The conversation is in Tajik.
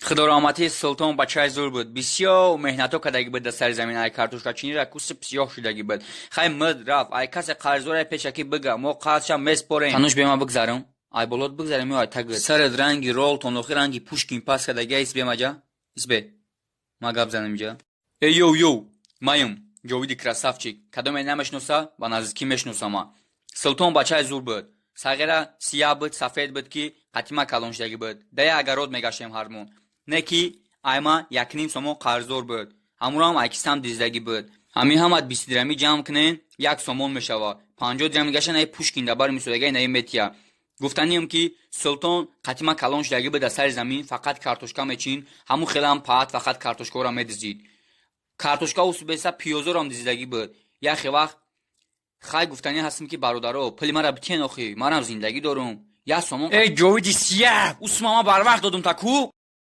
Худораҳматӣ, Султон бачаи зур буд. Бисёр меҳнатҳо кардагӣ буд дар сари замин. Ай картошкачинира куси сиёҳ шудагӣ буд. Хай, муд, рафт. Ай касе қарздора, пешакӣ бига, мо қарзша меспорем. Тануш, бема бигзарам, ай болот бигзарем ё ай тагит? Сарат ранги ролтон, охи ранги Пушкин пас кардагӣ. Исбемаҷа, исбе, ма гап занам инҷа. Эй, йоу, йоу, маем Ҷовиди красавчик. Кадоме намешноса, ба наздикӣ мешносама. Султон бачаи зур буд. Сағира сияҳ буд, сафед буд, ки қатима калон шудагӣ буд. Дая агарот мегаштем ҳармон. Не ки айма 1,5 сомон қарздор буд, ҳамуроам айкисам диздагӣ буд. Ҳамин ҳамат 20 дирамӣ ҷамъ кунен, 1 сомон мешавад. 50 дирам гаша наи Пушкин дабар мисодагай наи метия. Гуфтанием, ки Султон қатима калон шудагӣ буд, дар сари замин фақат картошка мечин. Ҳамун хелам паат фақат картошкаро медизид. Картошка усбеса, пиёзорам дизидагӣ буд яхе вақт. Хай, гуфтанӣ ҳастем, ки бародаро, пули мара битен, охи манам зиндагӣ дорум. 1 сомон. Эй, Ҷовиди сияҳ, усма ма барвақт додум, таку.